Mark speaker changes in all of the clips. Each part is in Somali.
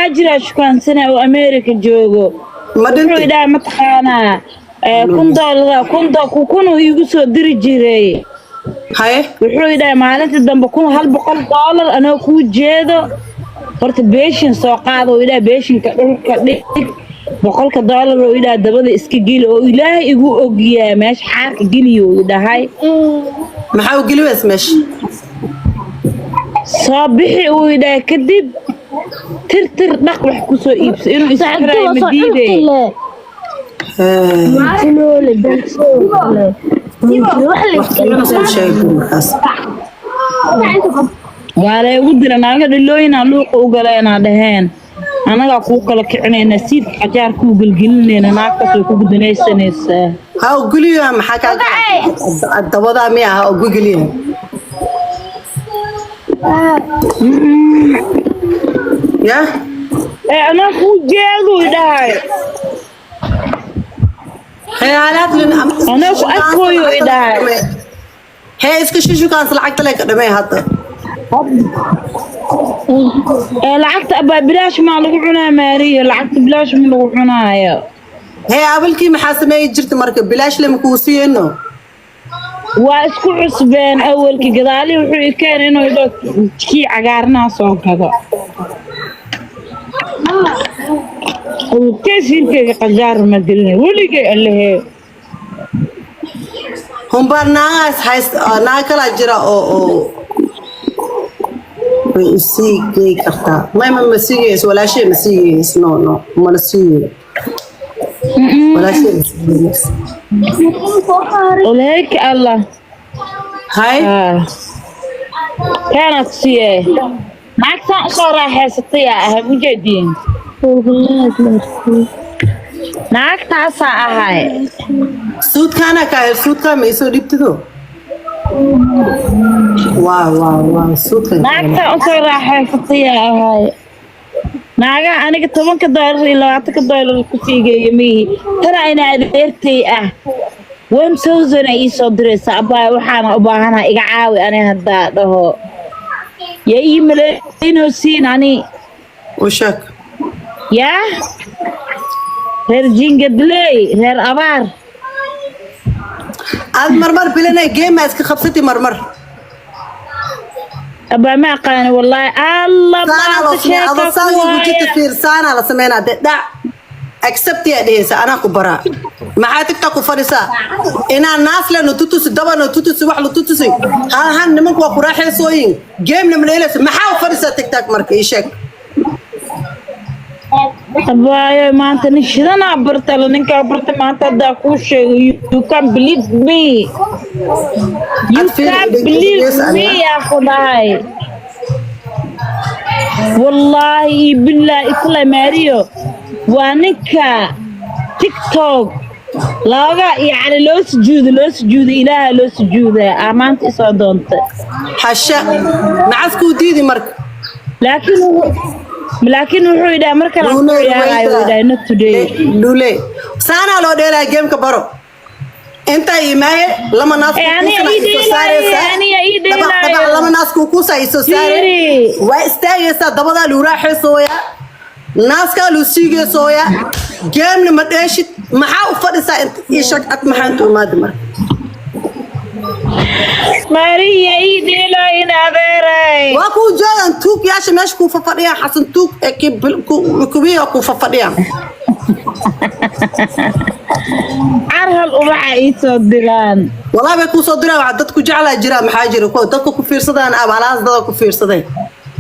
Speaker 1: Taajira shukaansana oo America joogo.
Speaker 2: Ma
Speaker 1: Wuxuu
Speaker 2: dhintay?
Speaker 1: idhaha, mataqaanaa, $1000, kunuu iigu soo diri jiray.
Speaker 2: Haye.
Speaker 1: Wuxuu idhahay maalinta dambe $1100 anoo kuu jeedo horta beeshin soo qaado, oo idhaha beeshinka dhulka dhig, $100, oo idhaha dabada iska geli, oo Ilaahay igu ogyaa meesha xaarka geliyo, uu idhahay.
Speaker 2: Maxaa u geli weys meesha?
Speaker 1: Soo bixi, uu idhahay, kadib tirtir dhaq, wax kusoo iibso, inuu isxiraay ma diiday.
Speaker 2: Hee, wax fiican soo sheegay markaas.
Speaker 1: Waa la igu dira naaga dhilooyinaa luuqa u galeenaa, dhaheen annagaa kuu kala kicinayna, siidka qajaar kuu gelgelinayna, naagtaas way kugu danaysanaysaa.
Speaker 2: Ha u geliyo, maxaa kaa dabadaa miya? Ha ugu geliyo. Ya.
Speaker 1: Ee anaa kuu jeedu idhahay.
Speaker 2: Hee, halaadlin.
Speaker 1: Anaa ku arkooyo idhahay.
Speaker 2: Hee, iska shishukaans lacagta lee ka dhamay hadda.
Speaker 1: Ee lacagta abaa bilaash maa lagu cunaa, Maariyo? Lacagta bilaash ma lagu cunaayo.
Speaker 2: Hee, abalkii maxaa sameeyi jirta marka? Bilaash lema kuu siiyeyno.
Speaker 1: Waa isku cusbeen awalkii, gadaalihii wuxuu i keenay inuu idho kii cagaarnaa soo gado. Keesiirkeyga qajaar ma gelina weligay Allahee.
Speaker 2: Humbaa naagaas hayst, naag kalaa jira oo way isii gey kartaa. Ma sii geyso walaashay, ma sii geyso. No, no, mana sii geeyo walaashay, ma sii geyso.
Speaker 1: Oleyka Allah.
Speaker 2: Hay.
Speaker 1: Kaanaad siiyee, naagtaan usoo raaxaysatay aa ahay, ujeediin naagtaasaa ahay.
Speaker 2: Suudkaana kaa hel, suudkaa ma isoo dhibtido? Waa waa waa suudkan.
Speaker 1: Naagtaan usoo raaxaysatay aa ahay. Naagaha aniga $10 iyo $20 ku siigeeyo mihi. Tana ina adeertay ah 1000 ay ii soo diraysa, abbaay waxaana u baahanaha iga caawi. Ani haddaa dhaho yaa ii malaynoo siin ani?
Speaker 2: U sheeg.
Speaker 1: Yaa reer Jingadley, reer abaar.
Speaker 2: Aad marmar bilanay geema iska qabsati marmar.
Speaker 1: Abaa ma aqaani wallaahi Allah.
Speaker 2: Saanaa loo
Speaker 1: Maanta
Speaker 2: sameeya adoo
Speaker 1: sheeka
Speaker 2: saan
Speaker 1: ku
Speaker 2: ugu jirta.
Speaker 1: haya.
Speaker 2: Fiir, saanaa la sameynaa dee, dhac accept yaa dhehaysa, anaa ku baraa. Maxaa TikTok ku fadhisaa? Inaa naas le no tutusi, daba no tutusi, wax la tutusi hal han, nimanku waa ku raaxaysooyin, gamena ma dheelayso. Maxaa u fadhisaa TikTok marka? Ii sheeg.
Speaker 1: Abaayo, maanta nin shidanaa barta la ninkaa barta maanta haddaa kuu sheego, you can believe me, you
Speaker 2: Ad fiiri,
Speaker 1: can believe
Speaker 2: dhegeyso
Speaker 1: me.
Speaker 2: aniga.
Speaker 1: Yaa ku dhahay wallaahi iyo bilaahi isla Maariyo, waa ninka TikTok looga yacni loo sujuudo, loo sujuudo, Ilaaha loo sujuudaa aa maanta isoo doonta.
Speaker 2: Xasha macaskuu diidi marka.
Speaker 1: Laakiin wuxuu yidhaha mar kale aan ku
Speaker 2: Dhule.
Speaker 1: ciyaarayo, uu yidhaha not today.
Speaker 2: Dhule, saanaa loo dheelaa, gameka baro. Intaa imaaye lama naas.
Speaker 1: Eh, aniga ii dheelaaye, aniga ii dheelaayo.
Speaker 2: Lama naas kuukuusa isoo saare.
Speaker 1: Fiiri.
Speaker 2: Waa istaagaysaa, dabadaa luu raaxaysooya, naaskaa luu siigeysooya, gamena ma dheeshid. Maxaa u fadhisaa inta? Ii sheeg ad, maxaa inta imaadi marka?
Speaker 1: Maria ii dheelaayin adeeray.
Speaker 2: Waa kuu joogaan tuugyaasha meesha kuu fafadhiyaan, Xasan tuug ee kubiya kuu fafadhiyaan.
Speaker 1: Carhal ubaxa ii soo diraan.
Speaker 2: Walaa bay kuu soo diraan, waxaa dadku jeclaa jira. Maxaa jira kuwa dadka ku fiirsadaan, abalahaas dada ku fiirsaday,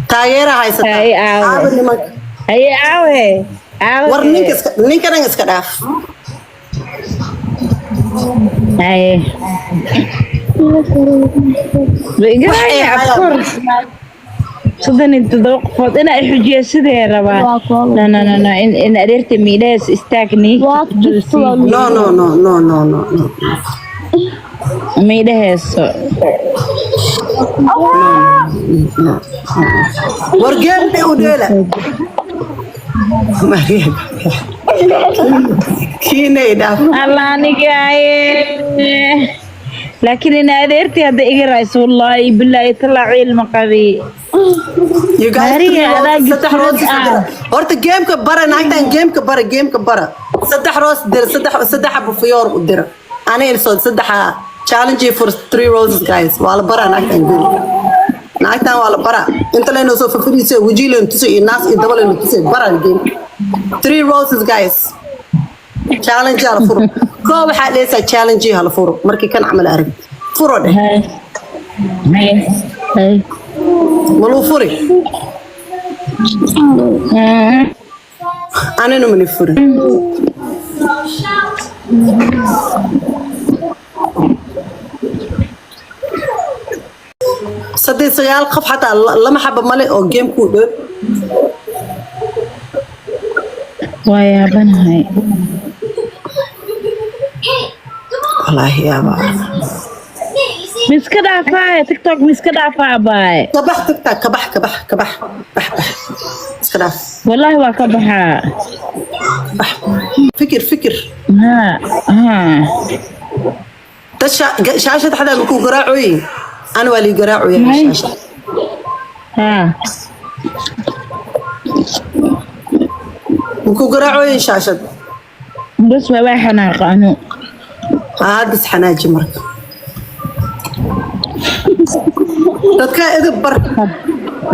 Speaker 2: taageera haysataa.
Speaker 1: Hay, aawe.
Speaker 2: Aabe nimanka.
Speaker 1: Haye, aawe, aawe.
Speaker 2: War ninka iska, ninka dhan iska dhaaf.
Speaker 1: Haye.
Speaker 2: Waxay
Speaker 1: Igaraya.
Speaker 2: hayaan.
Speaker 1: Afkor 37 qofood inaa i xujiya sidee rabaa? No, no, no, no, in adeerta miidhahaas istaagni.
Speaker 2: No, no, no, no, no, no, no.
Speaker 1: Miidhaheeso.
Speaker 2: No. War game u dheela Maria, kiinay dhaaf.
Speaker 1: Alla anigaaye. Laakiin ina adeertii hadda iga raayso, wallaahi bilaahi talaa ciilma qabi.
Speaker 2: You guys,
Speaker 1: Maria,
Speaker 2: three
Speaker 1: adaa
Speaker 2: roses, saddex
Speaker 1: gifted
Speaker 2: roses
Speaker 1: ah.
Speaker 2: dira. Horta gameka bara, naagtan gameka bara, gameka bara. Saddex rose dira, saddex, saddex xabo fiyoor u dira. Aniga soo saddexa challenge for three roses, guys. Waa la baraa naagtan gameka. Naagtan waa la baraa. Inta laynoo soo fafariisay, wajihi laynu tusay iyo naas iyo daba laynu tusay, bara gameka. Three roses, guys. Challenge hala furo. Koo waxaa dhehaysaa challenge hala furo. Markii kan camal arag. Furo dheh.
Speaker 1: Hay hay hay.
Speaker 2: Maluu furi? Anina mani furin. Saddex sagaal qof xataa lama xaba male oo gamekuu dhow.
Speaker 1: Waa yaabanahay.
Speaker 2: Wallaahi yaabaa.
Speaker 1: Miska dhaafaaye TikTok, miska dhaafaa baaye.
Speaker 2: Kabax TikTok, kabax, kabax, kabax, bax, bax, iska dhaaf.
Speaker 1: Wallaahi waa ka baxaa.
Speaker 2: Bax, fikir, fikir.
Speaker 1: Ha ha.
Speaker 2: Dad shaashad xataa makuu garaacoyin, ana waa lii garaacoya.
Speaker 1: May.
Speaker 2: Shaashad.
Speaker 1: Ha.
Speaker 2: Makuu garaacoyin shaashad?
Speaker 1: Bas waa xanaaqa anu.
Speaker 2: Hadda is xanaaji marka, dadkaa idib bar,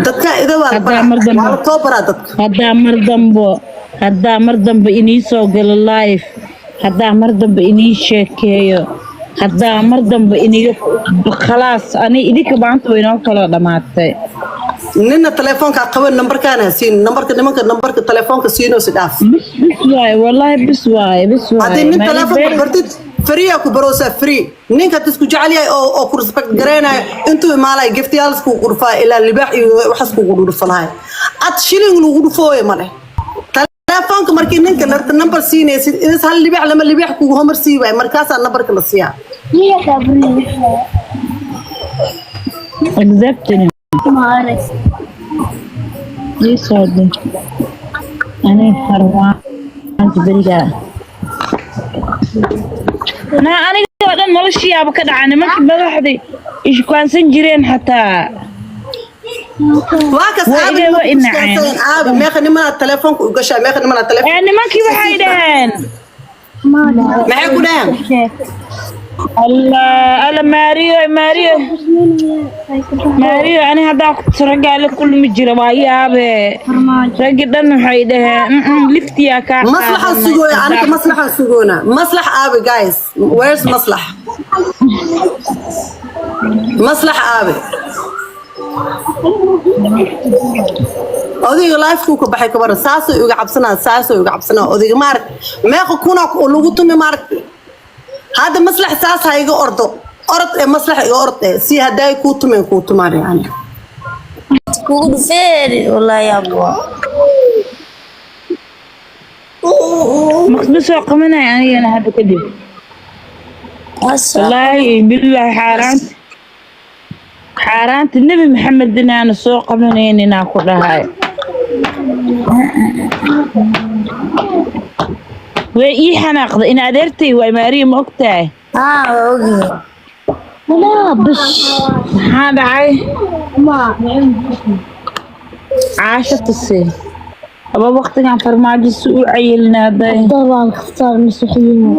Speaker 2: dadkaa idib waa la
Speaker 1: Haddaa
Speaker 2: baraa.
Speaker 1: mar dambe
Speaker 2: Waa la too baraa dadka.
Speaker 1: Haddaa mar dambo inii soo galo live, haddaa mar dambe inii sheekeeyo, haddaa mar dambe iniga, khalaas, ani idinka maanta way inoo kala dhamaatay.
Speaker 2: Nina telefoonka qaban, nambarkaana siin, nambarka nimanka, nambarka telefoonka siinoo si dhaaf.
Speaker 1: Bis bis waaye, wallaahi bis waaye, bis waaye.
Speaker 2: Haddii nin
Speaker 1: Maalin
Speaker 2: telefoonka
Speaker 1: been
Speaker 2: bartid, free aa ku baroosaa, free. Ninka hadii isku jecel yahay oo ku respect gareynayo, intuu imaalayo giftiyaal isku qurfaa ilaa libaax iyo waxaas kugu dhudhufalahay, ad shilling lagu dhufooyo male. Telefoonka markii ninka number siinaysid, idis hal libaax, lama libaax kugu homar sii waay, markaasaa numberka la siiyaa.
Speaker 1: Exactly. Ii soo dir aniga farmaanka berigaa naa. Aniga oo dhan noloshiyaaba ka dhaca, nimankii madaxdii ishkaansan jireen xataa.
Speaker 2: Waa kas.
Speaker 1: Waa
Speaker 2: Aabi
Speaker 1: iga waa
Speaker 2: nimanka
Speaker 1: inaceen.
Speaker 2: iskansadan aabi, meeqa nimanaa telefoonka u gashaa, meeqa nimanaa telefoon?
Speaker 1: Ee nimankii waxay dhaheen
Speaker 2: Maxay ku dhaheen?
Speaker 1: Allah alla, Mario, Mario, Mario, ani haddaa raggaa la kulmi jira waa yaabe. Raggi dhan waxay dhaheen, liftiyaa kaa
Speaker 2: Maslaxan
Speaker 1: qaadanay."
Speaker 2: sugooya aniga, maslaxan sugoona. Maslax aabi, guys, where's maslax? Maslax aabi? Odayga lifekuu ka baxay kabaran, saasay uga cabsanaa, saasay uga cabsanaa odayga. Maarag meeqa kuna lagu tumi, maarag hadda maslax saas ha iga ordo, orod ee maslax iga orod ee si haddaay kuu tumeen, kuu tumaan yani.
Speaker 3: Kugu dhufeen, wallahi yaabwa.
Speaker 1: Ma soo qabanaya anigana hadda kadib. Wallaahi bilaahi, xaaraanta, xaaraanta Nebi Maxamed inaanu soo qabanayn inaan ku dhahay. Way ii xanaaqda in adeertay waay. Maariya, ma ogtahay?
Speaker 3: Haa, waa ogyahay.
Speaker 1: Maxaa dhacay? Caasho tuse aba waqtigan farmaajo si u cayilnaaday.
Speaker 4: طبعا اختار مسيحيين.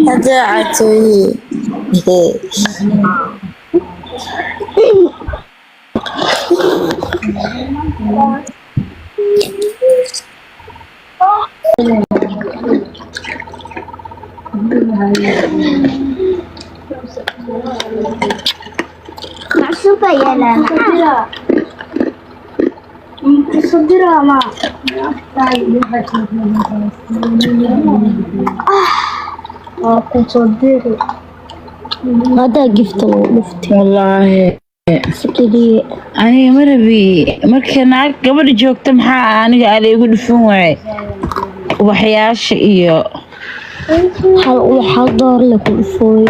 Speaker 3: Hadda catooye.
Speaker 4: معصوبة يا لا متصدرة ما متصدرة هذا جفت لفت.
Speaker 1: Wallaahi.
Speaker 4: سكري.
Speaker 1: Aniga ma rabi marka naag gabadha joogta, maxaa aniga aala igu dhufan waaye ubaxyaasha iyo
Speaker 4: waxaa door le ku dhufooy.